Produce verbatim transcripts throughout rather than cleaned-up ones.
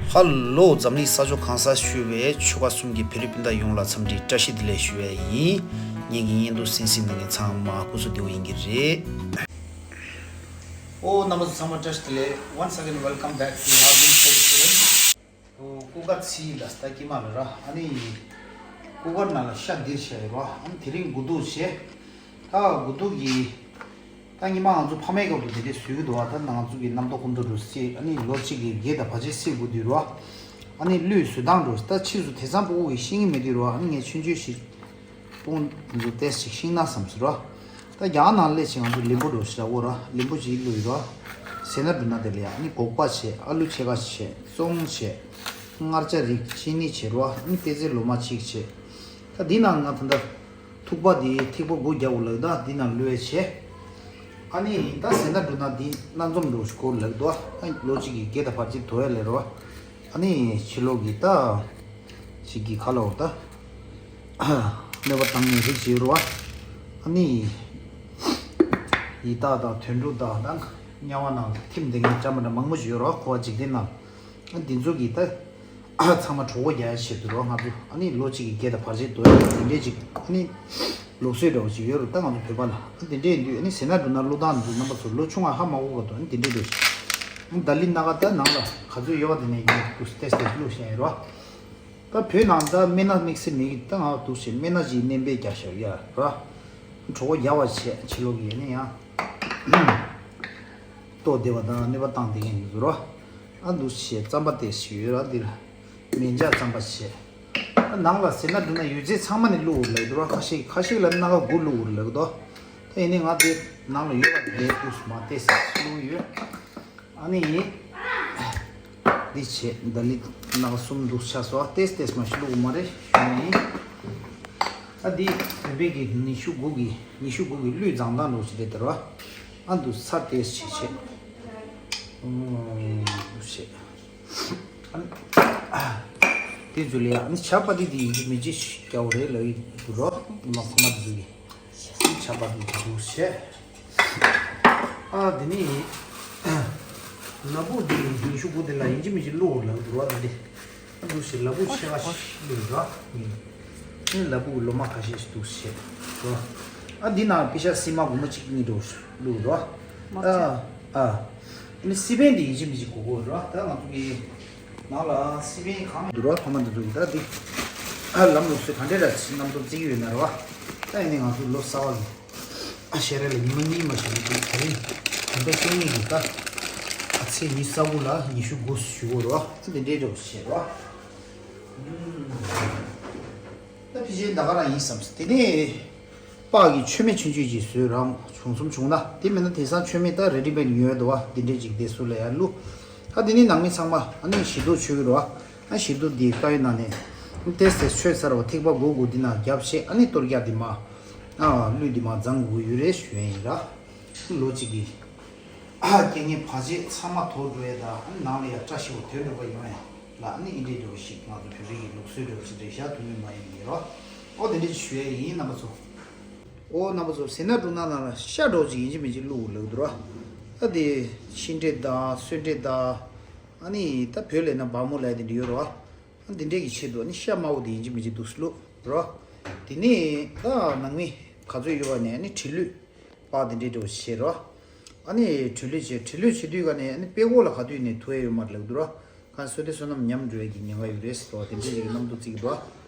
ཧ་ལོ། འཛམ་གླིང་ས་ཕྱོགས་གང་སར་བཞུགས་པའི་ཆོལ་ཁ་གསུམ་གྱི་བོད་རིགས་སྤུན་ཟླ་ཡོངས་ལ་འཚམས་འདྲི་བཀྲ་ཤིས་བདེ་ལེགས་ཞུ་བ་ཡིན། ངེད་ཀྱི་བརྙན་ཐུང་གསན་གཟིགས་གནང་མཁན་ཚང་མ་སྐུ་གཟུགས་བདེ་པོ་ཡིན་གྱི་རེད། ཨོ་རྣམ་པ་ཚོ་ཚང་མ་བཀྲ་ཤིས་བདེ་ལེགས། Once again welcome back to Harbin forty-seven. ཨོ་སྐུ་ཁ་ཚིག་ལ་ད་ཀྱི་མ་ལ་ར། ཨ་ནི་སྐུ་ཁར་ནང་ལ་ཤ་འདིར་བཞག་ཡོད་ར། ཨ་ནི་དེ་རིང་དགུ་ཐུག་བྱས། ད་དགུ་ཐུག་གི་ད་ཉི་མ་ང་ཚོ་ཕ་མའི་སྐབས་དུ་དེ་འདྲས་བཟོས་ཀྱི་འདུག་བ། ད་ང་ཚོ་གི་རྣམ་རྟོག་ཁོང་ཚོ་རུ་སྲིད། ཨ་ནི་ལོ་གཅིག་གི་རྒས་དང་བར་ཆད་སྲིད་དགོས་དུས་རུ། ཨ་ནི་གླུད་བཟོས་སྟངས་རུ་ད་ཕྱིས་སུ་དེང་སང་ཕྲུ་གུ་གིས་ཤེས་ཀྱི་མེད་དུས་རུ། ཨ་ནི་ངས་ཆུང་ཆུང་ཞིག་སྤུན་ཚོ་ཏེས་ཅིག་ཤེས་ན་བསམ་སོང་ར། ད་རྒྱ་གར་ནང་སླེབས་ཕྱིན་ང་ཚོ་ལིམ་བུ་རུ་ཞེས་འོ་ར། ལིམ་བུ་ཅིག་བླུགས་ཡོད་ར། ཟས་སྣ་འབྲུ་སྣ་དེ་ལ་ཡ་ཨ་ནི་སྒོག་པ་བྱས། ཨ་ལུ་ཕྱེད་ཀ་བྱས། ཙོང་བྱས། མངར་ཆ་རིགས་ཅི་ནི་བྱས་ར། ཨ་ནི་ཏེ་ཙེ་ལོ་མ་གཅིག་བྱས། ད་འདི་ནང་ང་ད་ལྟ་ཐུག་པ་འདི་ཐིགས་པ་དགུ་རྒྱག་དགོས་ལབ། ད་འདི་ནང་བླུགས་ཡས་བྱས། ཨ་ནི་ད་ཟས་སྣ་འབྲུ་སྣ་འདི་སྣ་འཛོམས་འགྲོ་ཞིག་དགོས་ལབ་འདུག་ཨ་ལོ་གཅིག་གི་རྒས་དང་བར་ཆད་དོ་ཡ་ལས་རོ། ཨ་ནི་ཕྱི་ལོགས་ཀྱི་ད་ཞིག་གི་ཁ་ལོ་ད་གནོད་པ་བཏང་ནས་རིགས་བྱེད་རོ། ཨ་ནི་ཡི་དྭགས་དང་དོན་གྲུབ་དང་ད་དམྱལ་བ་ནང་ཐིམ་བསྡད་མཁན་བྱ་མ་འདྲ་མང་པོ་ཞིག་ཡོད་རོ། འཁོར་བ་འཇིག་རྟེན་ནང་། ཨ་འདི་ཚོ་གི་ད་ཚང་མ་གྲོད་ཁོག་རྒྱག་ཡ་ཆེད་དུ་རོ། ང་ཚོ་ཨ་ནི་ལོ་གཅིག་གི་རྒས་དང་བར་ཆད་དོ་ཡ་འདི་འདྲས་ཅིག་ཨ་ནི་ལུགས་སྲོལ་འདྲ་བོ་ཅིག་ཡོད་རུ། ད་ང་ཚོ་བོད་པ་ལ་ཨ་འདི་འདྲས་ཡིན་དུས་ཨ་ནི་ཟས་སྣ་འབྲུ་སྣ་བླུགས་སྟངས་འདི་རྣམ་པ་ཚོ་ལོ་ཆུང་བ་ཧ་མ་གོ་ག་དུ་ཨ་ནི་འདི་འདྲས་འདྲ་ཞིག་ཨ་ནི་ད་ལི་སྣ་ཁ་ད་ནང་ལ་ག་ཚོད་ཡོད་པ་དེ་ནས་ཡིན་དུས་ཏེས་ཏེས་བླུགས་བཞག་ཡིན་རོ། ད་བོད་ནང་ད་སྨན་སྣ་དམིགས་བསལ་མེད་ཀི། ད་ང་འདུག་བྱས་སྨན་སྣ་ཅིག་སྣོན་པས་རྒྱག་བཞག་ཡ་རོ། གྲོད་ཁོག་རྒྱག་པ་བྱས་ཕྱི་ལོགས་ཀྱི་ཨ་ནི་ཡང་ལྟོ་བདེ་བ་དང་གནོད་པ་བཏང་བསྡད་མཁན་ཡིན་རོ། ཨ་འདུག་བྱས་རྩམ་པ་དེ་ཞིག་ཡོད་ར། འདི་ལ་མེ་འཇག་རྩམ་པ་བྱས། ཨ་ནང་ལ་ཟས་སྣ་འབྲུ་སྣ་ཡོད་ཚད་ཚང་མ་ནས་བླུགས་འོར་ལབ་འདུག་ར། ཁ་ཤས་ཁ་ཤས་ལ་སྣ་ཁ་དགུ་བླུགས་འོར་ལབ་འདུག་ད་ཡིན་ནའི་ང་དེ་ནང་ལ་ཡོད་པ་དེ་བླུགས་སུ་མ་བལྟས་ཟེར་བླུགས་ཡོད། ཨ་ནི་འདི་བྱས་ད་ལི་སྣ་ཁ་གསུམ་འདུག་ཆ་སོ། ཏེས་ཏེས་མ་ཞིག་བླུགས་མ་རེད་ཞུ་ནི་ཡིན། ཨ་འདི་བོད་པའི་གི་ཉི་ཤུ་དགུ་གི་ཉི་ཤུ་དགུ་གི་གླུད་བརྫངས་སྟངས་འདྲ་ཞིག་རེད་དེ་རོ། ཨ་འདུག་ཚ་ཏེས་བྱས་བྱས། ཨུམ་བྱས། ཨ་ནི་དེ་ཚོ་ལས་ཨ་ནི་ཆ་པ་ཏི་དེ་ཡིན་གཅིག་མིན་གཅིག་རྒྱག་དགོས་རེད་ལབ་ཡིན་འདུག་རོ། ཉི་མ་ཁོ་མ་དེ་ཚོ་གི་ཆ་པ་ཏི་དེ་འདུག་བྱས། ཨ་དེ་ནི་ལ་ཕུག་དེ་ཉི་ཤུ་དགུ་དེ་ལ་ཡིན་གཅིག་མིན་གཅིག་བླུགས་དགོས་ལབ་འདུག་རོ། དེ་འདྲས་འདུག་བྱས། ལ་ཕུག་ཕྱེད་ཀ་ཞིག་བླུགས་རོ། ཨ་ནི་ལ་ཕུག་ལོ་མ་ཁ་ཤས་ཤིག་འདུག་བྱས་རོ། ཨ་འདི་ནང་པེ་ཤ་སིལ་མ་སྒོར་མོ་གཅིག་གཉིས་འདྲ་བོ་བླུགས་རོ། ཨ་ཨ་ཨ་ནི་སི་པན་འདི་ཡིན་གཅིག་མིན་གཅིག་དགོས་ཀྱི་རོ། ད་ང་ཚོ་གི་ནང་ལ་སི་པན་གང་འདུག་རོ། ཕ་མ་འདི་ཚོ་གི་ད་འདི་ཨ་ལམ་ལུགས་སྲོལ་ག་འདྲས་ར་ཅིག་རྣམ་རྟོག་བརྩི་གི་ཡོད་ན་རོ། ད་ཡིན་ནའི་ང་ཚོ་ལོ་གསར་བ་གི་ཨ་ཞེ་རེ་ལ་ཉི་མ་གཉིས་མ་ཞིག་འདུག་དེ་རིང་ད་ལྟ་སྐྱེ་དངོས་ཀྱི་ད་ཨ་ཚེས་ཉི་ཤུ་རྩ་དགུ་ལ་ཉི་ཤུ་དགུ་ཞུ་གོ་རོ། ཨ་འདི་འདྲས་འདྲ་བོ་བྱས་རོ། ད་ཕི་ཆེན་ད་ག་རང་ཡིན་བསམ། དེ་ནས་པགས་ཀྱི་མཆོད་མེ་ཆུང་ཆུང་ཅིག་བཟོས་རང་བྱུང་སོམ་བྱུང་ན། དེ་མིན་ན་དེང་སང་མཆོད་མེ་ད་རེ་ཌི་མེཌ་ཡོད་འདུག་བ། འདི་འདྲས་ཅིག་དེ་སུ་ལ་ཡར་བླུགས། ད་དེ་ནས་ནང་མི་ཚང་མ་ཨ་ནི་ཞི་དུལ་མཆོད་ཀྱི་རེད་བ། ཨ་ཞི་དུལ་འདི་ཀ་ཡོད་ན་ནས་ཏེས་ཏེས་མཆོད་ཚར་བ་ཐིགས་པ་དགུ་དགུ་འདི་ནང་བརྒྱབ་བྱས། ཨ་ནི་གཏོར་རྒྱག་འདི་མ་ཨ་གླུད་འདི་མ་བརྫང་དགོས་ཀྱི་ཡོད་རེད་ཞུ་ཡས་ཡིན་ར། ལོ་གཅིག་གི་ཨ་རྐྱེན་ངན་བར་ཆད་ཚང་མ་དོར་འགྲོ་ཡས་དང་། ཨ་ནི་ནང་ལ་ཡ་བཀྲ་ཤིས་པ་དོན་འགྲུབ་པ་ཡོང་ཡས་ལ་ཨ་ནི་འདི་འདྲའི་འདྲ་བོ་ཞིག་ང་ཚོ་བོད་པའི་གི་ལུགས་སྲོལ་འདྲ་བོ་ཞིག་རེད་ཤག་ཐུགས་སྨོན་མ་ཡིན་གྱི་རོ། ཨོ་དེ་འདྲ་ཞུ་ཡས་ཡིན་རྣམ་པ་ཚོ། ཨོ་རྣམ་པ་ཚོ་ཟས་སྣ་འབྲུ་སྣ་ནང་ལ་ཤ་འདྲ་བོ་ཅིག་ཡིན་གཅིག་མིན་གཅིག་བླུགས་ལབ་འདུག་ར། ཨ་དེ་ཤིང་འབྲས་དང་སོས་འབྲས་དང་། ཨ་ནི་ད་བོད་ལས་ན་བ་མོ་ལབ་དེ་འདྲ་ཡོད་ར། ཨ་འདི་འདྲས་ཀྱི་ཆེད་དུ་ཨ་ནི་ཤ་དམར་པོ་དེ་ཡིན་གཅིག་མིན་གཅིག་འདུག་སེ་བླུགས་ར། དེ་ནས་ད་ནང་མི་ག་ཚོད་ཡོད་པ་ནས་ཨ་ནི་དྲི་ལུད་པགས་དེ་འདྲས་འདྲ་བོ་བྱས་ར། ཨ་ནི་དྲི་ལུད་བྱས། དྲི་ལུད་བྱེད་དུས་ག་ནས་ཨ་ནི་དཔྲལ་ཀོ་ལ་ག་དུས་ནས་ཐུག་ཡས་ཡོད་མ་རེད་ལབ་འདུག་ར། གང་བསོད་བདེ་བསོད་ནམས་ཉམས་འགྲོ་ཡས་ཀྱི་ཉེན་ཁ་ཡོད་རེད་ཟེར་བ་དེ་འདྲས་ཀྱི་རྣམ་རྟོག་བརྩི་གི་འདུག་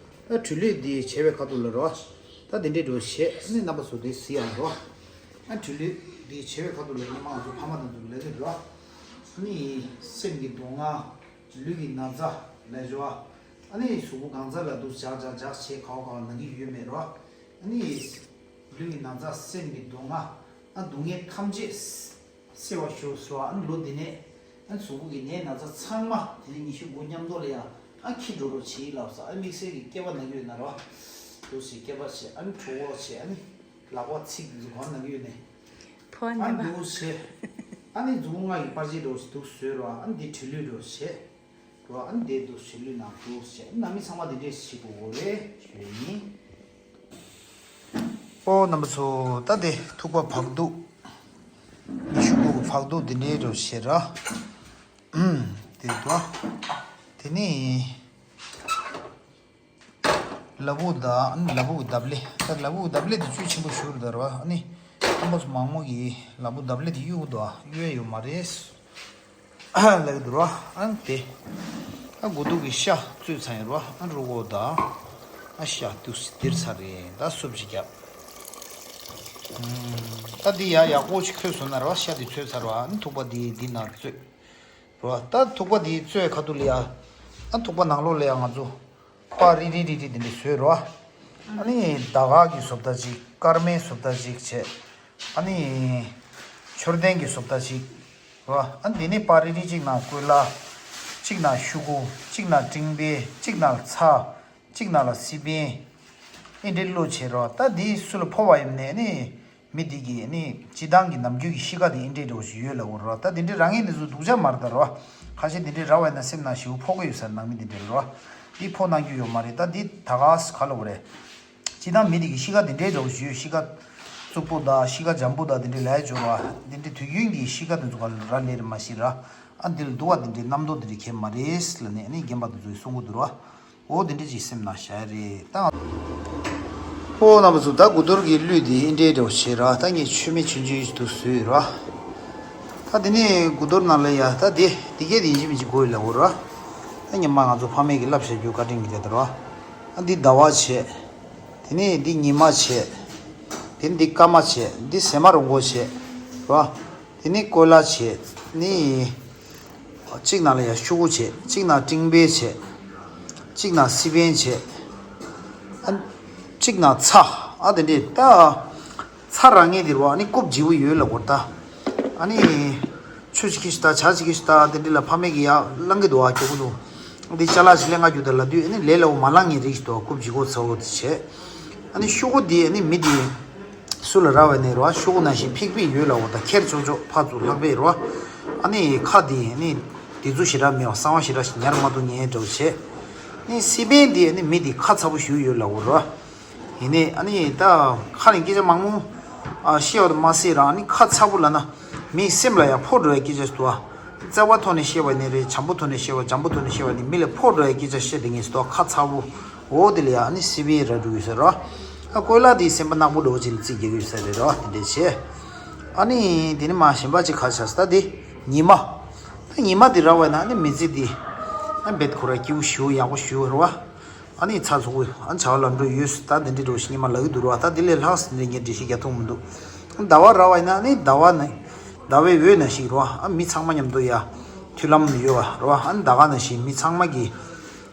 ད་དྲི་ལུད་འདི་བྱེད་པའི་ཁ་ཐུག་ལ་རོ། ད་དེ་འདྲས་འགྲོ་བྱེད་ཨ་ནི་རྣམ་པ་ཚོ་དེ་གཟིགས་ཨང་རོ། ཨ་དྲི་ལུད་འདི་བྱེད་པའི་ཁ་ཐུག་ལ་སྔོན་མ་ང་ཚོ་ཕ་མ་དང་དུ་ལས་དེ་རོ། ཨ་ནི་སེམས་ཀྱི་སྡུག་བསྔལ། ལུས་ཀྱི་ན་ཚ་ལས་འཇོ་བ། ཨ་ནི་གཟུགས་པོ་གང་ཚ་ལ་འདུག་ཇག་ཇག་ཇག་བྱེད་ག་བ་ག་བ་ན་གི་ཡོད་མེད་རོ། ཨ་ནི་ལུས་ཀྱི་ན་ཚ་སེམས་ཀྱི་སྡུག་བསྔལ། ཨ་སྡུག་བསྔལ་ཐམས་ཅད་སེལ་བར་ཤོག་ཟེར་བ། ཨ་ནི་ལོ་འདི་ནས་ཨ་གཟུགས་པོ་གི་ནད་ན་ཚ་ཚང་མ་དེ་ནས་ཉི་ཤུ་དགུ་མཉམ་དུ་ལ་ཡང་ཨ་འཁྱེར་འགྲོ་རོགས་བྱེད་ལབ་ས། ཨ་དམིགས་བསལ་གྱི་སྐེད་པ་ན་གི་ཡོད་ན་རོ། འདུག་སེ་སྐེད་པ་བྱས། ཨ་ནི་གྲོད་ཁོག་བྱས། ཨ་ནི་ལག་པ་ཚིགས་འཛུགས་གང་ན་གི་ཡོད་ནས་ཕོ་ཨ་ཉི་མ་འདུག་བྱས། ཨ་ནི་མཛུབ་མོ་ལྔ་ཡི་པར་ཆས་འདྲ་བོ་ཞིག་འདུག་བཟོས་རོ། ཨ་ནི་འདི་དྲི་ལུད་འདྲ་བོ་བྱས་རོ། ཨ་ནི་འདི་འདུག་དྲི་ལུད་ནང་འདུག་བྱས། ཨ་ནི་ནང་མི་ཚང་མ་འདི་འདྲས་ཞིག་དགོས་རེད་ཞུ་ཡིན། ཨོ་རྣམ་པ་ཚོ། ད་དེ་ཐུག་པ་བག་དུག་ཉི་ཤུ་དགུ་གི་བག་དུག་འདི་འདྲའི་རོ་བྱེད་ར། ཨུམ། དེ་དོ། དེ་ནས་ལ་ཕུག་དང་ཨ་ནི་ལ་ཕུག་གི་འདབ་ལེ། ད་ལ་ཕུག་གི་འདབ་ལེ་དེ་བཅུད་ཆེན་པོ་ཞུ་རུ་དར་བ། ཨ་ནི་ཁམས་པ་ཚོ་མང་མོ་གིས་ལ་ཕུག་འདབ་ལེ་དེ་གཡུག་དོ་གཡུག་ཡོད་མ་རེད་ལབ་ཀྱི་འདུག་ར། ཨ་ནི་དེ་ཨ་དགུ་ཐུག་གི་ཤ་བཙོས་ཚར་ཡོད་ར། ཨ་རུ་གོ་དང་ཨ་ཤ་དུག་སེ་དེར་ཚར་རེད། ད་སུབ་ཅིག་བརྒྱབ། ད་འདི་ཡ་ཡག་པོ་ཅིག་ཁོལ་སོང་ན་ར་ཤ་དེ་ཚོས་ཚར་བ། ཨ་ནི་ཐུག་པ་འདི་འདི་ན་བཙོས་ར། ད་ཐུག་པ་འདི་བཙོས་ཁ་ཐུག་ལ་ཡ། ཨ་ཐུག་པ་ནང་ལོགས་ལ་ཡ་ང་ཚོ་པ་རིལ་རིལ་རིལ་རིལ་དེ་འདྲ་བཟོས་ར། ཨ་ནི་ཟླ་ག་གི་བཟོ་ལྟ་ཅིག་སྐར་མའི་བཟོ་ལྟ་ཅིག་བྱས། ཨ་ནི་མཆོད་རྟེན་གྱི་བཟོ་ལྟ་ཅིག་ར། ཨ་ནི་དེ་ནས་པ་རིལ་རིལ་གཅིག་ནང་གོས་ལ། གཅིག་ནང་ཤུ་གུ། གཅིག་ནང་སྤྲིང་པ། གཅིག་ནང་ཚྭ། གཅིག་ནང་ལ་སི་པན། ཨེ་འདྲའི་བླུགས་བྱས་ར། ད་འདི་སུ་ལ་ཕོག་པ་ཡིན་ནའི་ནི། མི་འདི་གིས་ནི་སྤྱི་བཏང་གི་ནམ་རྒྱུན་གྱི་གཤིས་ཀ་དེ་ཨེ་འདྲའི་འདྲ་བོ་ཞིག་ཡོད་ལབ་ཀྱི་རེད་བ། ད་དེ་འདྲའི་ར་ངན་འདི་ཚོ་སྡུག་ཅག་མ་རེད་ད་ར་བ། ཁ་ཤས་དེ་འདྲའི་ར་བ་ཡིན་ན་སེམས་ནང་ཞེ་པོ་ཕོག་གི་ཡོད་ས་རེད། ནང་མི་དེ་འདྲའི་ར་བ། འདི་ཕོག་གནང་རྒྱུ་ཡོད་མ་རེད། ད་འདི་ད་ག་ས་ག་ལབ་དགོས་རེད། སྤྱི་བཏང་མི་དེ་གི་གཤིས་ཀ་དེ་འདྲའི་འདྲ་བོ་ཞིག་ཡོད། གཤིས་ཀ་རྩུབ་པོ་དང་གཤིས་ཀ་འཇམ་པོ་དང་དེ་འདྲའི་ལབ་ཡ་འབྱོར་བ། དེ་འདྲའི་དུས་རྒྱུན་གྱི་གཤིས་ཀ་དེ་ཚོ་ག་ལ་རག་ལས་རེད་མ་གཞི་ར། ཨ་འདི་ལ་སྡུག་པ་དེ་འདྲའི་རྣམ་རྟོག་དེ་འདྲའི་གང་ཡང་མ་རེད་ལབ་ནས་ཨ་ནི་རྒན་པ་དེ་ཚོ་གིས་གསུང་གི་འདུག་ར། འོ་དེ་འདྲ་ཅིག་སེམས་ནང་བཞག་ཡ་རེད་ད། ཨོ་རྣམ་པ་ཚོ། ད་དགུ་གཏོར་གྱི་གླུད་འདི་ཨེ་འདྲའི་འདྲ་བོ་བྱས་ར། ད་ངས་མཆོད་མེ་ཆུང་ཆུང་ཞིག་ཏུ་བཟོས་ཡོད་ར། ད་དེ་ནས་དགུ་གཏོར་ནང་ལ་ཡ་ད་དེ་དེ་གས་དེ་ཡིན་གཅིག་མིན་གཅིག་དགོས་ཡོད་ལབ་ཀྱི་ར། ད་སྔོན་མ་ང་ཚོ་ཕ་མས་ཀྱིས་བསླབས་བཞག་རྒྱུ་བཀའ་དྲིན་གྱིས་དེ་ལྟར་ར། ཨ་འདི་ཟླ་བ་བྱས། དེ་ནས་འདི་ཉི་མ་བྱས། དེ་ནས་འདི་སྐར་མ་བྱས། འདི་ཟེ་མ་རོང་པོ་བྱས་ར། དེ་ནས་གོས་ལ་བྱས། ནི། གཅིག་ནང་ལ་ཡ་ཤུ་གུ་བྱས། གཅིག་ནང་སྤྲིང་པ་བྱས། གཅིག་ནང་སི་པན་བྱས། ཨ། གཅིག་ནང་ཚྭ། ཨ་དེ་འདྲས་ད། ཚྭ་རག་མཁན་དེ་རུ་ཨ་ནི་རྐུབ་ལྗིད་པོ་ཡོད་ལབ་ཀྱི་རེད་ད། ཨ་ནི། ཆུ་ཅིག་གིས་ཤི་ད་ཇ་ཅིག་གིས་ཤི་ད་དེ་འདྲས་ལ་ཕ་མས་ཀྱིས་ཡར་བླང་གི་འདུག་ཨ། མགྱོགས་པོ་འདུག་འདི་ཅ་ལག་ཅིག་ལེན་ག་རྒྱུག་དང་ལབ་དུས་ཨ་ནི་ལས་སླ་པོ་མ་བླང་མཁན་རིགས་ཤིག་འདུག་རྐུབ་ལྗིད་པོ་ཚ་པོ་དེ་བྱས། ཨ་ནི་ཤུ་གུ་འདི་ཨ་ནི་མི་འདི། སུ་ལ་རག་པ་ཡིན་ནའི་རེད་བ། ཤུ་གུ་ནང་བཞིན་ཕིག་ཕིག་ཡོད་ལབ་ཀྱི་རེད་ད། ཁྱེར་ཆོག་ཆོག་ཕར་ཚུར་ལྷག་པས་རེད་བ། ཨ་ནི་ཁ་འདི་ཨ་ནི་དེ་ཚོ་ཞེ་དྲག་མེད་པ། གསང་བ་ཞེ་དྲག་ཞིག་ཉར་མ་ཐུབ་མཁན་འདྲ་བོ་བྱས། ཨ་ནི་སི་པན་འདི་ཨ་ནི་མི་འདི་ཁ་ཚ་པོ་ཞེ་པོ་ཡོད་ལབ་ཀྱི་རེད་བ། ཡིན་ནའི་ཨ་ནི་ད་ཁ་ནས་སྐད་ཆ་མང་མོ་ཨ་བཤད་པ་དེ་མ་ཟད་རང་ཨ་ནི་ཁ་ཚ་པོ་ལབ་ན་མིའི་སེམས་ལ་ཡང་ཕོག་འགྲོ་བའི་སྐད་ཆ་ཞིག་འདུག་བ། བརྩེ་བ་ཐོག་ནས་བཤད་པ་ཡིན་ནའི་རེད། བྱམས་པོ་ཐོག་ནས་བཤད་པ། འཇམ་པོ་ཐོག་ནས་བཤད་པ་ནི་མི་ལ་ཕོག་འགྲོ་བའི་སྐད་ཆ་བཤད་བསྡད་མཁན་ཞིག་འདུག་ཁ་ཚ་པོ། འོ་དེ་ལ་ཡ་ཨ་ནི་སི་པན་རག་འགྲོ་གི་ཡོད་ས་རེད་བ། ཨ་གོས་ལ་དེའི་སེམས་པ་ནག་པོ་འདྲ་བོ་ཅིག་ལ་རྩིས་རྒྱག་གི་ཡོད་ས་རེད་ར། དེ་འདྲས་བྱས། ཨ་ནི་དེ་ནས་མར་གཞན་པ་ཅིག་ག་རེ་ཆགས་སོང་ད། དེ་ཉི་མ། ད་ཉི་མ་དེ་རག་པ་ཡིན་ན་ཨ་ནི་མི་ཚེ་འདི་ཨ་རྦད་ཁོ་རང་སྐྱིད་པོ་ཞེ་པོ་ཡག་པོ་ཞེ་པོ་རེད་བ། ཨ་ནི་ཚ་ཚུགས་པོ་ཨ་ནི་བྱ་བ་ལམ་འགྲོ་ཡོད་ས་ད་དེ་འདྲས་འདྲ་བོ་ཞིག་སྔོན་མ་ལབ་ཀྱི་འདུག་ར། ད་དེ་ལས་ལྷག་ས་འདྲ་ངས་འགྲེལ་བཤད་རྒྱག་ཐུབ་མི་འདུག་ཟླ་བ་རག་པ་ཡིན་ན་ཨ་ནི་ཟླ་བ་ནི་ཟླ་བའི་འོད་ནང་བཞིན་རེད་བ། ཨ་མི་ཚང་མ་མཉམ་དུ་ཡ་མཐུན་ལམ་ཡོད་པ་རེད་བ། ཨ་ནི་ཟླ་བ་ནང་བཞིན་མི་ཚང་མ་གི་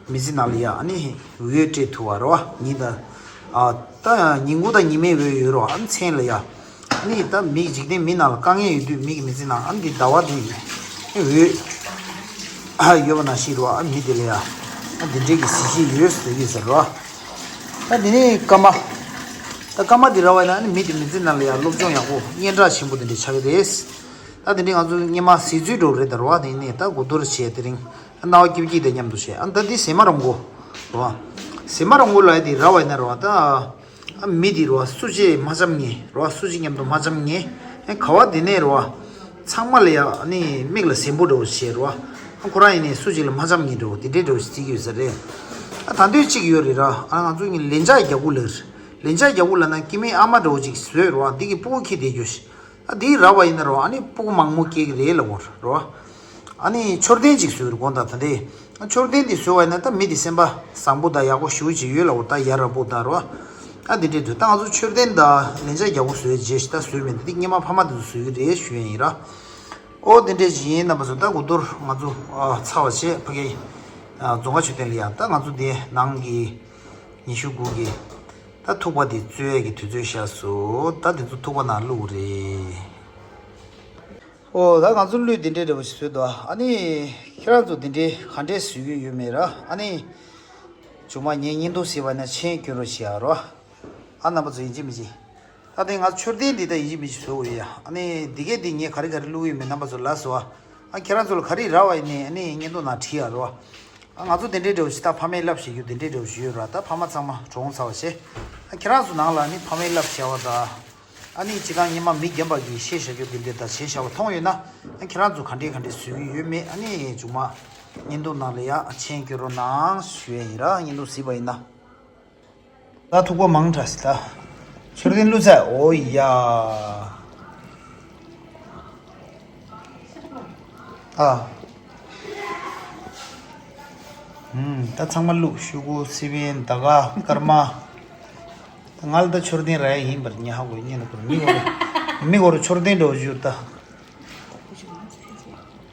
མི་ཚེ་ནང་ལ་ཡ་ཨ་ནི་འོད་སྤྲད་ཐུབ་པ་རེད་བ། ཉིན་དང་། ཨ་ད་ཉིན་གུང་དང་ཉི་མའི་འོད་ཡོད་རེད་བ། ཨ་ནི་མཚན་ལ་ཡ། ཨ་ནི་ད་མི་འཇིག་རྟེན་མི་ནང་ལ་དཀའ་ངལ་ཡོད་དུས་མི་གི་མི་ཚེ་ནང་ཨ་ནི་འདི་ཟླ་བ་འདི་འོད་ཨ་ཡོད་པ་ནང་བཞིན་རེད་བ། ཨ་མི་དེ་ལ་ཡ་ཨ་འདི་འདྲའི་གི་གཟི་བརྗིད་ཡོད་ཟེར་གི་ཟེར་རེད་བ། ད་དེ་ནས་སྐར་མ། ད་སྐར་མ་འདི་རག་པ་ཡིན་ན་ཨ་ནི་མི་དེ་མི་ཚེ་ནང་ལ་ཡ་སློབ་སྦྱོང་ཡག་པོ་སྙན་གྲགས་ཆེན་པོ་དེ་འདྲ་ཆགས་ཀྱི་རེད། ད་དེ་འདྲའི་ང་ཚོ་སྔོན་མ་གཟིགས་ཚུལ་འདྲ་བོ་རེད་ད་རེད་བ། དེ་ནས་ད་དགུ་གཏོར་བྱས་དེ་རིང་ཨ་རྣ་བ་སྐྱིད་པོ་སྐྱིད་དེ་མཉམ་དུ་བྱས། ཨ་ད་འདི་ཟེ་མ་རོང་པོ་རེད་བ། ཟེ་མ་རོང་པོ་ལབ་ཡ་དེ་རག་པ་ཡིན་ན་རེད་བ། ད་ཨ་མི་དེ་རེད་བ། སུ་གཅིག་མ་འཆམ་མཁན་རེད་བ། སུ་གཅིག་མཉམ་དུ་མ་འཆམ་མཁན། ཨ་ག་བ་དེ་ནས་རེད་བ། ཚང་མ་ལ་ཡ་ཨ་ནི་མིག་ལ་གཟན་པོ་འདྲ་བོ་བྱས་རེད་བ། ཨ་ཁོ་རང་ཡིན་ནའི་སུ་གཅིག་ལ་མ་འཆམ་མཁན་འདྲ་བོ་དེ་འདྲའི་འདྲ་བོ་ཞིག་བརྩི་གི་ཡོད་ས་རེད། ཨ་ད་དུང་གཅིག་ཡོད་རེད་ར། ཨ་ང་ཚོ་གཉིས་ལན་ཆགས་རྒྱག་གི་ལབ་རེད། ལན་ཆགས་རྒྱག་གི་ལབ་ན་སྐྱེ་དམན་ཨ་མ་འདྲ་བོ་ཅིག་བཟོས་རེད་བ། འདི་གི་སྤུ་གུ་འཁྱེར་བསྡད་རྒྱུ་ཞིག་ཨ་འདི་རག་པ་ཡིན་ན་རེད་བ། ཨ་ནི་སྤུ་གུ་མང་པོ་སྐྱེ་གི་རེད་ལབ་ཀྱི་ཡོད་རེད་བ། ཨ་ནི་མཆོད་རྟེན་ཅིག་བཟོས་རེད་དགོངས་དག་ད་ལྟའི། ཨ་མཆོད་རྟེན་འདི་བཟོས་པ་ཡིན་ན་ད་མི་འདི་སེམས་པ་བཟང་པོ་དང་ཡག་པོ་ཞེ་པོ་ཅིག་ཡོད་ལབ་ཀྱི་ཡོད་རེད་བ། ད་ཡ་རབས་པོ་དང་རེད་བ། ཨ་འདི་འདྲས་འདུག་ད་ང་ཚོ་མཆོད་རྟེན་དང་ལན་ཆགས་རྒྱག་པོ་བཟོས་རྗེས་ཤིག་ད་བཟོས་མེད། འདི་སྔོན་མ་ཕ་མ་འདི་ཚོ་བཟོས་ཀྱི་རེད་ཞུ་ཡ་ཡིན་ར། ཨོ་དེ་འདྲས་ཅིག་ཡིན། རྣམ་པ་ཚོ་ད་དགུ་གཏོར་ང་ཚོ་ཨ་ཚར་བ་བྱས་ཕ་གི་ཨ་རྫོང་ཁ་མཆོད་རྟེན་ལ་ཡ། ད་ང་ཚོ་འདི་ནང་གི་ཉི་ཤུ་དགུ་གི་ད་ཐུག་པ་འདི་བཙོས་ཡས་ཀྱི་དུས་ཚོད་ཤར་སོང་། ད་འདི་ཚོ་ཐུག་པ་ནང་བླུགས་རེད། ཨོ་ད་ང་ཚོ་གླུད་འདི་འདྲས་འདྲ་བོ་ཞིག་བཟོས་འདུག་ཨ་ནི་ཁྱེད་རང་ཚོ་འདི་འདྲས་ག་འདྲས་བཟོས་ཀྱི་ཡོད་མེད་ར། ཨ་ནི་མཇུག་མ་ངས་བརྙན་ཐུང་བཟོས་པ་ན་མཆན་སྐྱོན་རོགས་བྱེད་ཨ་རོ། ཨ་རྣམ་པ་ཚོ་ཡིན་གཅིག་མིན་གཅིག་ད་ལྟའི་ང་མཆོད་རྟེན་འདི་ད་ཡིན་གཅིག་མིན་གཅིག་བཟོ་དགོས་ཡ། ཨ་ནི་འདི་གས་འདི་ངས་ག་རེ་ག་རེ་བླུགས་ཡོད་མེད་རྣམ་པ་ཚོ་ལ་སོ། ཨ་ཁྱེད་རང་ཚོ་ལ་ག་རེ་རག་པ་ཡིན་ནའི་ཨ་ནི་བརྙན་ཐུང་ནང་བྲིས་ཨ་རོ། ཨ་ང་ཚོ་དེ་འདྲའི་འདྲ་བོ་ཞིག་ད་ཕ་མས་བསླབ་བྱེད་རྒྱུ་དེ་འདྲའི་འདྲ་བོ་ཞིག་ཡོད་ར། ད་ཕ་མ་ཚང་མ་གྲོངས་ཚར་བ་བྱས། ཨ་ཁྱེད་རང་ཚོ་ནང་ལ་ཨ་ནི་ཕ་མས་བསླབ་བྱ་བ་དང་། ཨ་ནི་སྤྱིར་བཏང་སྔོན་མ་མི་རྒན་པ་གིས་བཤད་བཞག་རྒྱུ་དེ་འདྲ་དང་བྱས་བཞག་པ་མཐོང་ཡོད་ན། ཨ་ཁྱེད་རང་ཚོ་ག་འདྲས་ག་འདྲས་བཟོ་གི་ཡོད་མེད། ཨ་ནི་མཇུག་མ་ བརྙན་ཐུང་ནང་ལ་ཡ་མཆན་སྐྱོན་རོགས་གནང་ཞུ་ཡ་ཡིན་ར། བརྙན་ཐུང་གཟིགས་པ་ཡིན་ན། ད་ཐུག་པ་མང་དྲགས་སི་ད། མཆོད་རྟེན་བླུགས་ཚར། ཨོ་ཡ། ཨ། ཨུམ། ད་ཚང་མ་བླུགས། ཤོག་གུ། སི་པན། ད་ག་སྐར་མ། ད་ང་ལ་ད་མཆོད་རྟེན་རག་ཡ་ཡིན་པར་ཉེ་ཧ་གོ་ཡ། ཉེ་ལ་གོ་མི་གོ་ར། མི་གོ་ར། མཆོད་རྟེན་འགྲོ་རྒྱུ་ད།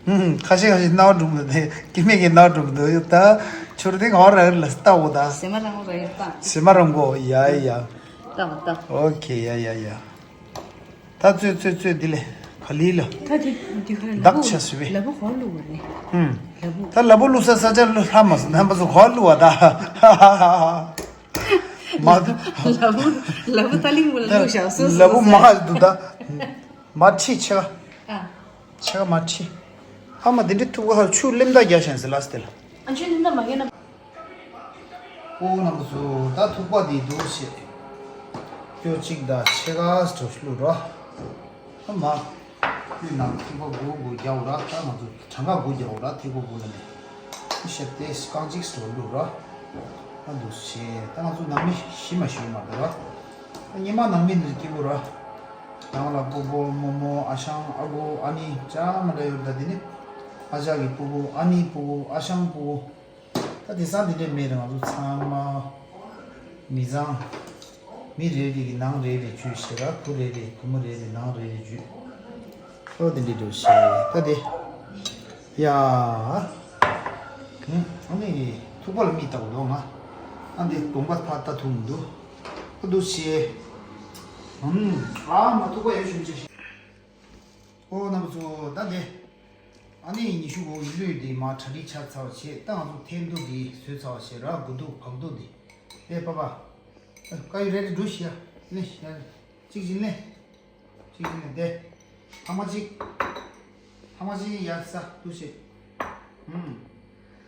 ཧུམ། ཁ་ཤས་ཁ་ཤས་རྣ་བ་འགྲོ་མི་འདུག་སྐྱེ་དམན་གྱི་རྣ་བ་འགྲོ་མི་འདུག་ད་མཆོད་རྟེན་ག་བ་རག་ལ་ལྟ་འོ་ད། ཟེ་མ་རང་གོ་རག་ལ་ལྟ། ཟེ་མ་རང་གོ། ཡ་ཡ། ལྟ་བ་ལྟ། ཨོ་ཁེ། ཡ་ཡ་ཡ། ད་ཙོད་ཙོད་ཙོད་འདི་ལས་ག་ལི་ལ། ད་དེ་འདི་ཁ་ལ་བདག་ཆ་སུ་བས། ལ་བུ་ག་བ་བླུགས་པ་རེད། ཧུམ། ལ་བུ། ད་ལ་བུ་བླུགས་ས་ས་ཆ་ལ་ལྷ་མ་སོང་། རྣམ་པ་ཚོ་ག་བ་བླུགས་པ་ད། མ། ལ་བུ། ལ་བུ་ད་ལིང་བུ་ལ་བླུགས་བཞག་སོ་སོ། ལ་བུ་མ་འདུག་ད། མ་ཁྲི་ཆེ་ག་ཨ། ཆེ་ག་མ་ཁྲི། ཧ་མ་དེ་འདྲའི་ཐུག་པ་ཧ་ཆུ་ལེམ་ད་རྒྱ་ཤན་ཟེར་ལ་སྟེ་ལ། ཨ་ཆུ་ལེམ་ད་མ་རྒྱ་ན། ཨོ་ན་ག་ཚོ་ད་ཐུག་པ་དེ་འདུག་ཤེ། ཀྱོ་གཅིག་ད་ཆེ་ག་སྟོ་བླུགས་རོ། ཧ་མ། དུས་ནང་ཐིག་པ་དགུ་དགུ་རྒྱག་ར། ད་ང་ཚོ་གྲངས་ཀ་དགུ་རྒྱག་ར། ཐིག་པ་དགུ་ལ་ནས། ཤེ་དེ་རྐང་གཅིག་སྟོ་བླུགས་རོ། ད་འདུག་ཤེ། ད་ང་ཚོ་ནང་མི་ཤི་མ་ཤི་མ་ད་ར། ད་ཉི་མ་ནང་མི་འདི་སྐྱིད་པོ་ར། རང་ལ་སྤོ་བོ་རྨོ་མོ་ཨ་ཞང་ཨ་ཁུ་ཨ་ནེ་ཅང་མ་འདྲ་ཡོད་ད། དེ་ནི་ཨ་ཅག་གི་སྤོ་བོ་ཨ་ནེ་སྤོ་བོ་ཨ་ཞང་སྤོ་བོ། ད་དེང་སང་དེ་འདྲས་མེད་རེད། ང་ཚོ་ཚང་མ་མི་ཚང་། མི་རེ་རེ་གི་ནང་རེ་རེ་འཇུས་ཤེ་ར། བུ་རེ་རེ་བུ་མོ་རེ་རེ་ནང་རེ་རེ་འཇུས། ཨོ་དེ་འདྲས་འགྲོ་ཤེ། ད་དེ། ཡ། ཨ་ནི་ཐུག་པ་ལ་མི་ལྟ་བུ་འདུག་ང་། ཨ་འདི་གདོང་པ་ཕར་ལྟ་ཐུབ་མི་འདུག་ཨ་འདུག་ཤེ། ཨ་མ་ཐུག་པ་ཡོད་ཤུགས་ཆེ་ཤེ། ཨོ་རྣམ་པ་ཚོ་ད་དེ། ཨ་ནི་ཉི་ཤུ་དགུ་གི་གླུད་དེ་མར་གྲ་སྒྲིག་ཆགས་ཚར་བ་བྱས། ད་ང་ཚོ་འཐེན་ཐུག་དེ་བཟོས་ཚར་བ་བྱས་ར། དགུ་ཐུག་བག་ཐུག་དེ། ཨེ་པ་པ། ཨ་ཀ་ཡུ་རེ་རེ་འགྲོ་ཤི་ཡ། ནི་ཤི་ཡ། གཅིག་གཅིག་ནི། གཅིག་གཅིག་ནི་དེ། ཐ་མ་གཅིག་ཐ་མ་གཅིག་ཡ་ས་འདུག་ཤེ། ཨུམ།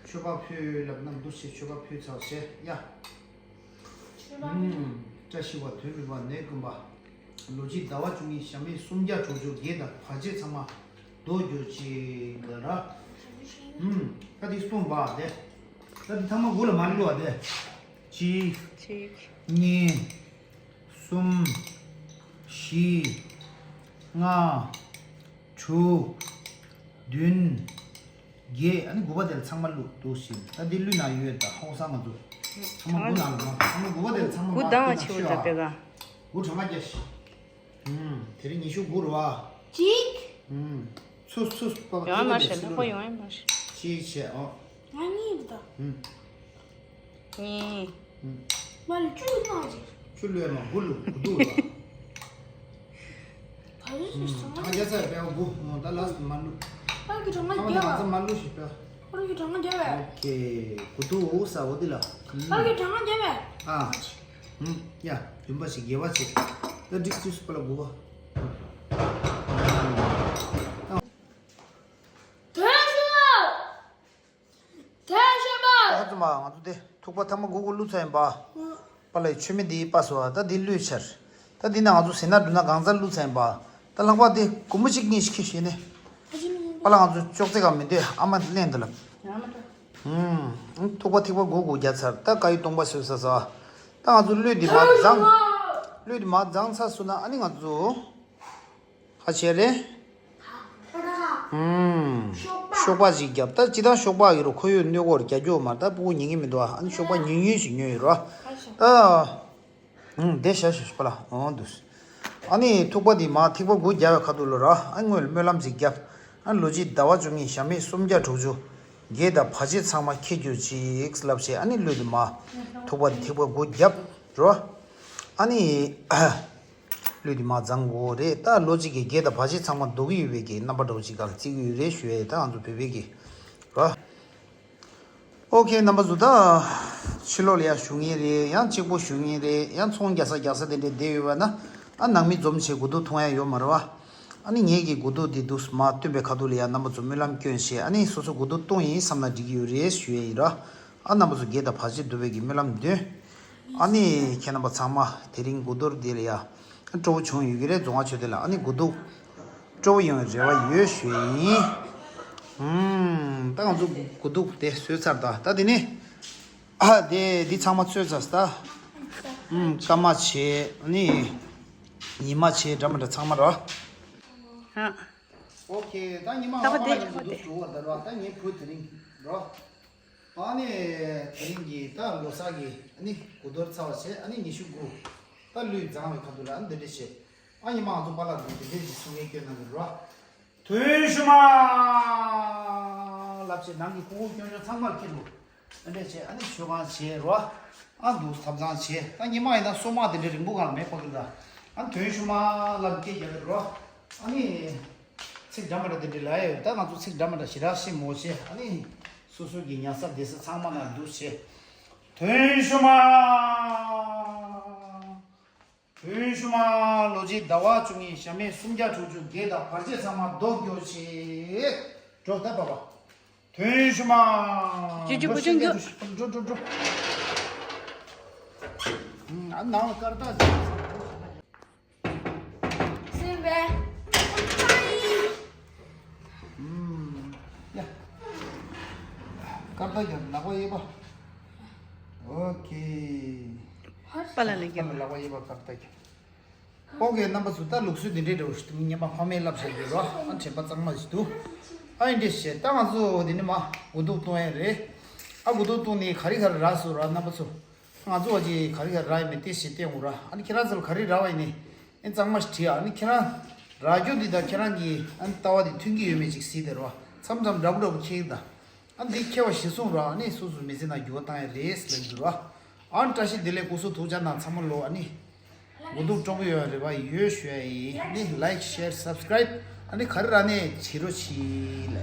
མཆོད་པ་ཕུལ་ལབ་ན་འདུག་ཤེ། མཆོད་པ་ཕུལ་ཚར་བ་བྱས་ཡ། ཨུམ། བཀྲ་ཤིས་པ། དོན་མེད་པ། ནད་ཀུན་པ། ལོ་གཅིག་ཟླ་བ་བཅུ་གཉིས། ཞག་མེད་སུམ་བརྒྱ་དྲུག་ཅུ། བགེགས་དང་བར་ཆད་ཚང་མ་ཟློག་གྱུར་ཅིག་ལ་ར། ཨུམ། ད་འདི་གསུམ་པ་དེ། ད་འདི་ཐ་མ་དགུ་ལ་མ་བླུགས་པ་དེ། གཅིག་གཅིག་གཉིས། གསུམ། བཞི། ལྔ། དྲུག་བདུན། བརྒྱད། ཨ་ནི་དགུ་པ་དེ་ལ་ཚང་མ་བླུགས་འདུག་ཤེ། ད་འདི་གླུད་ནང་ཡོད་ད། ཧོང་སང་ང་ཚོ་ཚང་མ་དགུ་ནང་ལ་མ། ཚང་མ་དགུ་པ་དེ་ལ་ཚང་མ་དགུ་མ་བཏང་བ་བླུགས་ཆེ་བོ་ཤོག་ད་ཨ། པེ་ག་དགུ་གྲངས་ཀ་རྒྱ་ཤི། ཨུམ། དེ་རིང་ཉི་ཤུ་དགུ་རེད་བ། གཅིག་ཨུམ། ཚུ་ཚུ་པ་པ་ཡོང་ཐུག་མ་པ་ཤེ། དེ་ལྷག་པ་ཡོང་ཡ་མ་ཤེ། གཅིག་བྱས་ཨོ། ང་གཉིས་རེད་ད། ཨུམ། གཉིས། ཨུམ། མ་ལ་བཅུ་བཏང་ཅིག་བཅུ་ལོས་མ་དགུ་ལུ་དགུ་འདུག་ལ། ད་རེས་ཨུམ། ཟེར་སོང་། གྲངས་རྒྱ་ཚ་བས་དགུ། ཨོ་ད་ལ་སི་མ་ལུ། པར་གྱི་གྲངས་ཀ་ཨོ་ད་རྒྱ་ང་ཚ་བས། མ་ལུ་ཞིག་པས། པར་གྱི་གྲངས་ཀ་རྒྱ་བས། ཨོ་ཁེ། དགུ་འདུག་ས་འོ་དེ་ལ། པར་གྱི་གྲངས་ཀ་རྒྱ་བས། ཨ། ཨུམ། ཡ། རིམ་པ་ཞིག་དགེ་བ་བྱེད། ད་འགྲིག་ཚུལ་སུ་པ་ལ་དགུ་བ། དོན་ཞུ། དེ་ཤེས་པ། ད་ཚོ་མ་ང་ཚོ་དེ་ཐུག་པ་ཐ་མ་དགུ་དགུ་བླུགས་ཚར་ཡིན་པ། པ་ལ་མཆོད་མེ་འདི་པ་སོ་ད་འདི་བླུགས་ཚར། ད་འདི་ན་ང་ཚོ་ཟས་ན་འབྲུ་ན་གང་ཚར་བླུགས་ཚར་ཡིན་པ། ད་ལྷག་པ་འདི་སྒོར་མོ་གཅིག་གཉིས་ཤིག་ཁྱེར་ཤེས་ནས། པ་ལ་ང་ཚོ་ཅོག་ཙེ་ག་མི་འདོད་ཨ་མ་ལེན་འདི་ལ། ཧུམ། ཐུག་པ་ཐིག་པ་དགུ་དགུ་རྒྱ་ཚར། ད་ཀ་ཡུ་སྟོང་པ་སོ་ས་ས། ད་ང་ཚོ་གླུད་འདི་མ་བརྫངས། གླུད་འདི་མ་བརྫངས་ཚར་སོང་ན་ཨ་ནི་ང་ཚོ། ཧ་ཆེ་རེད། ཧུམ། ཤོག་པ་ཞིག་བརྒྱབ། ད་སྤྱི་བཏང་ཤོག་པ་ཡོད་རུ་ཁོ་ཡོད་གནོད་གོ་རྒྱ་སྐྱོ་མ། ད་སྤུ་གུ་ཉན་གི་མི་འདུག་ཨ་ནི་ཤོག་པ་ཉུང་ཉུང་ཞིག་ཉོས་ཡོད་རོ། ད། ཧུམ། དེ་ཤ་ཤ་ཤ་པ་ལ་འོང་འདུག་ཨ་ནི་ཐུག་པ་དེ་མ་ཐིག་པ་དགུ་རྒྱ་བའི་ཁ་ཐུག་ལ་ར། ཨ་ནི་སྔོན་ལ་སྨོན་ལམ་ཞིག་བརྒྱབ། ཨ་ནི་ལོ་གཅིག་ཟླ་བ་བཅུ་གཉིས། ཞག་མེད་སུམ་བརྒྱ་དྲུག་ཅུ། བགེགས་དང་བར་ཆད་ཚང་མ་ཁྱེར་གྱུར་ཅིག་ལབ་བྱས། ཨ་ནི་གླུད་དེ་མ་ཐུག་པ་དེ་ཐིག་པ་དགུ་བརྒྱབ་རོ། ཨ་ནི། གླུད་དེ་མ་བརྫངས་དགོས་རེད། ད་ལོ་གཅིག་གི་བགེགས་དང་བར་ཆད་ཚང་མ་ཟློག་གི་ཡོད་པའི་གི་རྣམ་པ་འདྲ་བོ་ཅིག་ག་ལ་བརྩི་གི་ཡོད་རེད་ཞུ་ཡས། ད་ང་ཚོ་བོད་པའི་གི་ར། ཨོ་ཁེ། རྣམ་པ་ཚོ་ད་ཕྱི་ལོགས་ལ་ཡང་བཞུགས་མཁན་རེད། ཡང་གཅིག་པོ་བཞུགས་མཁན་རེད། ཡང་ཚོང་རྒྱག་ས་རྒྱག་ས་དེ་འདྲས་བསྡད་ཡོད་པ་ན། ཨ་ནང་མི་འཛོམས་བྱས་དགུ་ཐུག་འཐུང་ཡ་ཡོད་མ་རེད་བ། ཨ་ནི་ངེད་ཀྱི་དགུ་ཐུག་འདི་འདུག་མ་བཏོན་པའི་ཁ་ཐུག་ལ་ཡང་རྣམ་པ་ཚོ་སྨོན་ལམ་སྐྱོན་བྱས། ཨ་ནི་སོ་སོ་དགུ་ཐུག་བཏུང་ཡིན་བསམ་ན་འགྲིག་གི་ཡོད་རེད་ཞུ་ཡས་ཡིན་ར། ཨ་རྣམ་པ་ཚོ་བགེགས་དང་བར་ཆད་འདུལ་བའི་གི་སྨོན་ལམ་འདོན། ཨ་ནི་ཁྱེད་རྣམ་པ་ཚང་མ་དེ་རིང་དགུ་ཐུག་འདི་ལ་ཡ་སྤྲོ་བོ་བྱུང་ཡོད་ཀྱི་རེད། རྫོང་ཁ་ཆོས་སྡེ་ལ་ཨ་ནི་དགུ་ཐུག་སྤྲོ་བོ་ཡོང་བའི་རེ་བ་ཡོད་ཞུ་ཡིན། ཨུམ། ད་ང་ཚོ་དགུ་ཐུག་དེ་བཟོས་ཚར། ད་ད་དེ་ནི། ཨ། དེ་འདི་ཚང་མ་བཟོས་ཚར་ད། ཨུམ། སྐར་མ་བྱས། ཨ་ནི་ཉི་མ་བྱས། འདྲ་མི་འདྲ་ཚང་མ་རོ། ཧ། ཨོ་ཁེ། ད་ཉི་མ་ལྷག་པ་ལྔ་པ་དེ། ཉིན་དུ་འགྲོ་བ་ད་རོ། ད་ངའི་བུ་དེ་རིང་རོ། ཨ་ནི་དེ་རིང་གི་ད་ལོ་གསར་གྱི་ཨ་ནི་དགུ་གཏོར་ཚར་བ་བྱས། ཨ་ནི་ཉི་ཤུ་དགུ། ད་ལུས་བརྫངས་པའི་ཁ་ཐུག་ལ་ཨ་ནི་འདི་འདྲ་བྱས། ཨ། ཉི་མ་ང་ཚོ་པཱ་ལགས་འདི་འདི་འདྲ་ཞིག་གསུང་མཁན་སྐྱོན་གནང་གི་རོ། ཐུན་ཞུ་མ་ལབ་བྱས། ནང་གི་ཀུ་ཀུ་ཀྱོང་ཀྱོང་ཚང་མར་ཁྱེར་དགོས། ཨ་འདྲས་བྱས། ཨ་ནི་མཆོད་ཁང་བྱས་རོ། ཨ་འདུག་ཐབ་ཚང་བྱས། ད་ཉི་མ་ཡིན་ན་སོ་མ་དེ་འདྲ་རིང་པོ་གང་ལ་མེད་པ་གི། ད་ཨ་ཐུན་ཞུ་མ་ལབ་སྐད་རྒྱག་གི་རོ། ཨ་ནི་ཚིག་འདྲ་མི་འདྲ་དེ་འདྲ་ལབ་ཡོད། ད་ང་ཚོ་ཚིག་འདྲ་མི་འདྲ་ཞེ་དྲག་བཤད་མོ་བྱས། ཨ་ནི་སོ་སོ་གི་ཉལ་ས་བསྡད་ས་ཚང་མ་ན་འདུག་བྱས། ཐུན་ཞུ་མ། ཐུན་ཞུ་མ། ལོ་གཅིག་ཟླ་བ་བཅུ་གཉིས། ཞག་མེད་སུམ་བརྒྱ་དྲུག་ཅུ་རེ་དགུ་དང་བར་ཆད་ཚང་མ་ཟློག་གྱུར་ཅིག། འགྲོ་ད་པ་པ། ཐུན་ཞུ་མ། ཇུ་ཇུ་བུ་ཆུང་རྒྱུགས། འགྲོ་འགྲོ་འགྲོ། ཨ། ནང་ལ་སྐར་རྟགས། སེམས་པས། ཨུམ། ཡ། སྐར་རྟགས་ཀྱང་ནག་པོ་ཡོད་པ། ཨོ་ཁེ། པཱ་ལགས་ལ་རྒྱབ། པཱ་ལགས་ལག་པ་ཡོད་པ་སྐར་རྟགས་ཀྱང་། ཨོ་ཁེ། རྣམ་པ་ཚོ། ད་ལུགས་སྲོལ་འདི་འདྲའི་འདྲ་བོ་ཞིག་འདུག་ངས་མ་ཕ་མས་བསླབས་བྱས་ཡོད་རོ། ཨ། དྲན་པ་གཙང་མ་ཞིག་འདུག་ཨ། ཡིན་འདྲ་བྱས། ད་ང་ཚོ་འདི་ནས་མར་དགུ་ཐུག་གཏོང་ཡ་རེད། ཨ། དགུ་ཐུག་གཏོང་ནས་ག་རེ་ག་རེ་རག་སོང་ར། རྣམ་པ་ཚོ། ང་ཚོ་བ་ཅིག་ག་རེ་ག་རེ་རག་ཡིན་མིན་ཏོག་ཙམ་བལྟས་འོང་ར། ཨ་ནི་ཁྱེད་རང་ཚོ་ལ་ག་རེ་རག་པ་ཡིན་ནའི་ཨེ་གཙང་མ་ཞིག་བྲིས། ཨ་ནི་ཁྱེད་རང་རག་རྒྱུ་འདི་དང་ཁྱེད་རང་གི་ཨ་ནི་ལྟ་བ་འདི་མཐུན་གྱི་ཡོད་མེད་ཅིག་གཟིགས་བསྡད་རོགས། མཚམས་མཚམས་འདྲ་པོ་འདྲ་པོ་འཁེལ་གྱི་ད། ཨ་ནི་འདི་འཁེལ་བ་གཞིར་བཟུང་ར། ཨ་ནི་སོ་སོ་མི་ཚེ་ནང་འགྱུར་བ་བཏང་ཡ་རེད་ཟེར་ལབ་འདུག་ར། ཨ་ནི་བཀྲ་ཤིས་བདེ་ལེགས་སྐུ་གཟུགས་ཐུགས་ཅག་གནང་ཚང་མ་ལོ། ཨ་ནི་དགུ་ཐུག་སྤྲོ་པོ་ཡོད་རེ་བ་ཡོད་ཞུ་ཡ་ཡིན། ཨ་ནི་ལའིཀ་ཤེར་སབ་སི་ཀ་རའིབ་ཨ་ནི་ག་རེ་རག་ནའི་བྱེད་རོགས་གྱིས་ལབ།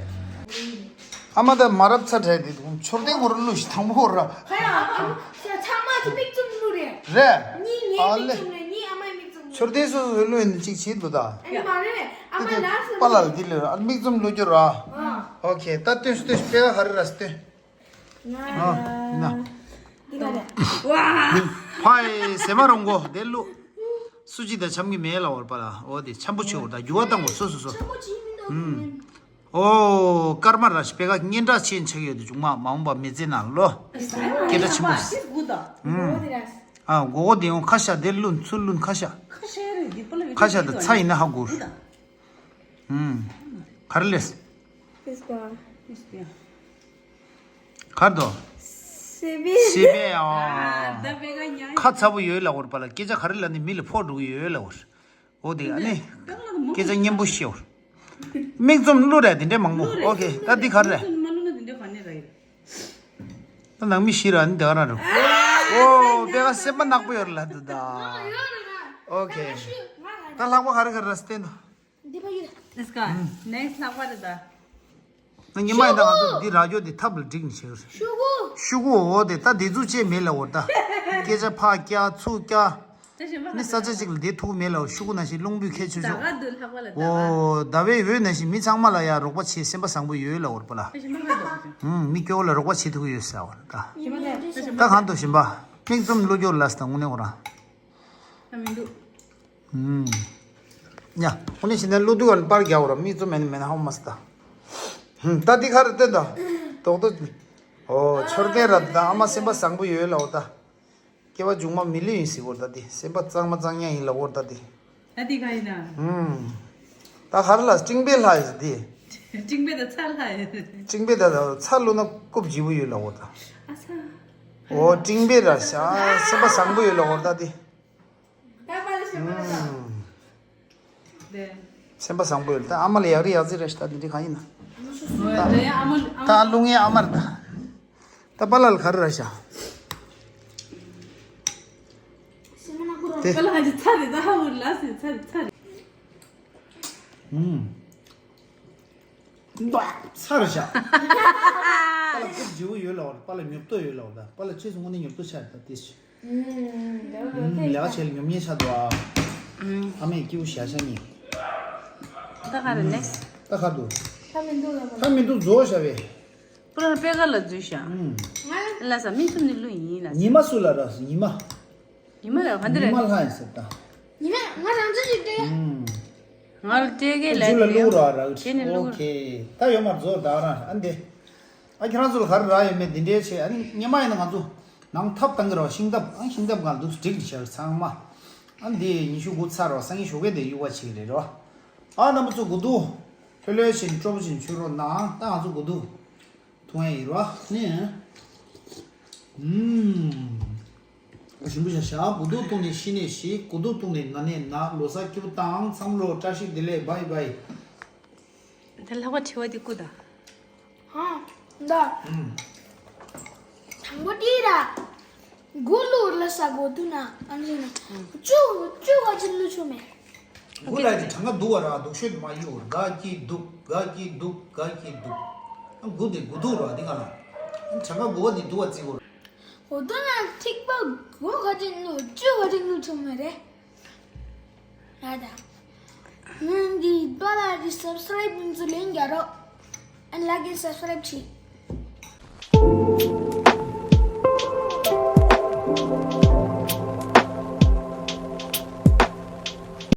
ཨ་མ་ད་མ་རབས་ཚ་དྲགས་དེ་འདུག་མཆོད་རྟེན་ངོ་རུ་བླུགས་ཤིག་དང་པོ་ར། ཁ་ཡ་ཨ་མ་ཚ་ཚང་མ་ཚོ་མིག་བཙུམ་བླུགས་རེད། རེད། གཉིས་ངའི་ཨ་མིག་ལེ། བཙུམ་རེད། གཉིས་ཨ་མའི་མིག་བཙུམ་རེད། མཆོད་རྟེན་སོ་སོ་བླུགས་ཡིན་ན་གཅིག་བྱེད་འདུག་ད། ཨ་ནི་མ་རེད། ཨ་མ་ལ་སོ་པཱ་ལགས་ལ་འདི་ལོས་ར། ཨ་མིག་བཙུམ་བླུགས་རྒྱུ་ར། ཨ། ཨོ་ཁེ། ད་སྟོན་སྟོན་དཔེ་ཁ་ག་རེ་ར་སྟོན། ང་། ཨ། ཡིན་ན། འདི་ག་རེད། ཝ། ཕའི་ཟེ་མ་རོང་གོ་དེ་བླུགས། སུ་གཅིག་དང་འཆམ་གྱི་མེད་ལབ་པ་ར། འོ་དེ་འཆམ་པོ་བྱེད་འོ། ད་འགྱུར་བ་བཏང་འོ་སོ་སོ་སོ། འཆམ་པོ་བྱེད་མི་འདུག་ཨུམ། ཨོ། སྐར་མ་ར་ཞིག་དཔེ་ཁ་སྙན་གྲགས་ཆེན་ཆགས་ཡོད་དེ་བྱུང་མ། མ་འོངས་པ་མི་ཚེ་ནང་ལོ། སྐད་གྲགས་ཆེན་པོ། ཨུམ། ཨ། མགོ་སྐོར་དེ་ཡང་ཁ་ཤ་དེ་བླུགས། ཚུར་བླུགས་ཁ་ཤ། ཁ་ཤ་རེད་འདི་པ་ལ་ཁ་ཤ་དང་ཚྭ་ཡིན་ན་ཧ་གོ། ཨུམ། ག་རེ་ལས། གར་དོ། སེ་བེ། སེ་བེ་ཨ། ཁ་ཚ་པོ་ཡོད་ལ་འོར་པ་ལ་སྐད་ཆ་ག་རེ་ལ་ནི་མི་ལ་ཕོག་འགྲོ་གི་ཡོད་ལ་འོར། འོ་དེ་ཨ་ནི། སྐད་ཆ་སྙན་པོ་བཤད་འོར། མིག་བཙུམ་བླུགས་རེད་དེ་འདྲས་མང་པོ། ཨོ་ཁེ། ད་འདི་ག་རེ་རེད། ད་ནང་མི་ཤི་ར་ནི་དེ་ག་ར་རུ། ཨོ་དཔེ་ཁ་སེམས་པ་ནག་པོ་ཡོད་ལ་འདུག་ད། ཨོ་ཁེ། ད་ལྷག་པ་ག་རེ་ག་རེ་ར་སྟེ་འདུག་འདི་པ་ཡོད། Let's go. Next ལྷག་པ་རེད་ད། ང་ཉི་མ་ཡིན་ད་ང་ཚོ་འདི་ར་ཇོ་འདི་ཐབ་ལ་བསྒྲིགས་ནས་བྱེད་རེད། ཤུ་གུ། ཤུ་གུ་འོ་དེ་ད་འདི་ཚོ་ཅེས་མེད་ལ་འོ་ད། སྐད་ཆ་ཕག་སྐྱ་ཚུགས་སྐྱ། ནི་ས་ཆ་གཅིག་ལ་བསྡད་ཐུབ་མེད་ལ་འོ། ཤུ་གུ་ནང་བཞིན་རླུང་བུས་ཁྱེར་ཆོག་ཆོག་འོ་ཟླ་བའི་འོད་ནང་བཞིན་མི་ཚང་མ་ལ་ཡ་རོགས་པ་བྱེད། སེམས་པ་བཟང་པོ་ཡོད་ལ་འོ་པ་ལ། ཧུམ། མི་སྐྱོ་བོ་ལ་རོགས་པ་བྱེད་ཐུབ་ཀྱི་ཡོད་ཟེར་བ་ལ་ད། ད་གང་འདུག་ཞིམ་པ། མིག་བཙུམ་བླུགས་རྒྱུ་ལ་ཟེར་ད་དངོས་གནས་འོ་ར། ཨ་མི་འདུག་ཨུམ། ཡ། ཁོ་ནི་ཤི་ན་ཀླུ་དུས་ཀར་པར་རྒྱག་འོ་ར། མིག་བཙུམ་མེད་ན་མེད་ན་ཧ་མ་སི་ད། ཧུམ། ད་འདི་ག་རེ་སྟོན་ད། རྡོག་རྡོག་འོ་མཆོད་རྟེན་ར་ད། ཨ་མ་སེམས་པ་བཟང་པོ་ཡོད་ལ་འོ་ད། སྐྱེ་བ་མཇུག་མ་མི་ལུས་ཡིན་ཟེར་འོ་ད་འདི། སེམས་པ་གཙང་མ་གཙང་ཉག་ཡིན་ལ་འོ་ད་འདི། ད་འདི་ག་ཡིན་ན། ཧུམ། ད་ག་རེ་ལ་སྤྲིང་པའི་ལྷ་ཡིན་འདི། སྤྲིང་པའི་ད་ཚ་ལྷ་ཡིན། སྤྲིང་པའི་ད་ད་ཚ་བླུགས་ན་རྐུབ་བརྗིད་པོ་ཡོད་ལ་འོ་ད། ཨ་ཚ། འོ་སྤྲིང་པའི་ར་ཤ་སེམས་པ་བཟང་པོ་ཡོད་ལ་འོ་ད་འདི། ད་པ་ལ་ཞོག་པ་ལ་ད། ཨུམ། དེ། སེམས་པ་བཟང་པོ་ཡོད། ད་ཨ་མ་ལ་ཡག་རི་ཡག་རྩི་རེ་ཞིག་ད་འདི་འདྲི་གང་ཡིན་ན། ད་ཨ་མ་ལུང་ཡའི་ཨ་མར་ད། ད་པཱ་ལགས་ལ་ག་རེ་ར་ཤག་དེ། པཱ་ལགས་ཧ་ཅི་ཚ་རེད་ད། ཧ་འུར་ལ་སི་ཚ་རེད་ཚ་རེད། ཨུམ། ཚར་བཞག་པཱ་ལགས་སྐུ་བརྗེ་བོ་ཡོད་ལ་བར། པཱ་ལགས་ཉོབ་ཏོ་ཡོད་ལ་བར། ད་པཱ་ལགས་ཁྱེད་ཚོ་དངོས་གནས་ཉོབ་ཏོ་ཆགས་རེད་ད་དེ་ཞིག་ཨུམ། ལས་ཀ་བྱས་ལ་ཉོབ་ཉེས་ཆགས་འདུག་ཨ། ཨུམ། ཨ་མས་སྐྱིད་པོ་བཞག་བཞག་ཉེས། ད་ག་རེ་ནས། ད་ག་འདུག་ད་མི་འདུག་ལ་ད་མི་འདུག་རྫོགས་བཞག་པས། པུ་ར་པེ་ཀ་ལ་འཛུལ་བཞག་ལ་ས་མིག་བཙུམ་ནས་བླུགས་ཡིན་ལ། ཉི་མ་སུ་ལ་རག་སོང་ཉི་མ། ཉི་མ་ལ་ག་འདི་རེད། ཉི་མ་ལྷ་ཡིན་ཟེར་ད། ཉི་མ་ང་རང་ཚོ་ཞིག་སྟེ། ཨུམ། ང་ལ་སྤྲད་གི་ལ་ཇུ་ལ་ཡོད། བླུག་ར་ར། ཁྱེད་ནས་བླུག་ར། ཨོ་ཁེ། ད་ཡོད་མ་རྫོགས་ད་རང་ཨ་འདི། ཨ་ཁྱེད་རང་ཚོ་ལ་ག་རེ་རག་ཡོད་མེད་འདི་འདྲའི་བྱས། ཨ་ནི་སྔོན་མ་ཡིན་ན་ང་ཚོ་ནང་ཐབ་བཏང་གི་ར། ཤིང་ཐབ། ཨ་ཤིང་ཐབ་གང་འདུག་སྒྲིག་བྱས་ཚང་མ། ཨ་འདི་ཉི་ཤུ་དགུ་ཚར་ར། སང་ཉིན་ཞོགས་ཀས་དེ་གཡུག་པ་བྱེད་ཀྱི་རེད་ར། ཨ་རྣམ་པ་ཚོ་དགུ་ཐུག་ལྷོད་ལྷོད་བྱས་ནས་སྤྲོ་པོ་བྱས་ནས་མཆོད་རོགས་གནང་། ད་ང་ཚོ་དགུ་ཐུག་འཐུང་ཡ་ཡིན་ར་ནི། ཨུམ། ཞིམ་པོ་ཤ་ཤ། དགུ་ཐུག་བཏུང་ནས་ཤི་ནས་ཤི། དགུ་ཐུག་བཏུང་ནས་ན་ནས་ན། ལོ་གསར་སྐྱིད་པོ་བཏང་། ཚང་མ་ལོ་བཀྲ་ཤིས་བདེ་ལེགས། བྷའི་བྷའི། ད་ལྷག་པ་དྲི་བ་འདི་སྐུ་ད། ཧ། ད། ཨུམ། དང་པོ་དེ་ར། དགུ་བླུགས་ལ་ས་དགུ་ཐུག་ན་ཨ་ནི་ན། བཅུ་བཅུ་ག་ཅི་བླུགས་ཆོག་མེད། དགུ་ལ་ཅི་གྲངས་ཀ་འདུག་བ་ར། སྡུག་ཤོས་མ་གཡུག་ར། དགའ་སྐྱིད་སྡུག་དགའ་སྐྱིད་སྡུག་དགའ་སྐྱིད་སྡུག་དགུ་དེ་དགུ་ཐུག་ར། འདི་ག་ལ། གྲངས་ཀ་དགུ་བ་འདི་འདུག་བ་བརྩི་དགོས། འོ་དོ་ན་ཐིག་པ་དགུ་ག་ཅི་བླུགས། བཅུ་ག་ཅི་བླུགས་ཆོག་མེད་རེད། ང་ད། ང་འདི་པ་ལ་རི་སབ་སི་ཀ་རེབ་ཚོ་ལན་རྒྱག་རོགས། ཨན་ལ་ཀེན་སབ་སི་ཀ་རེབ་བྱེད།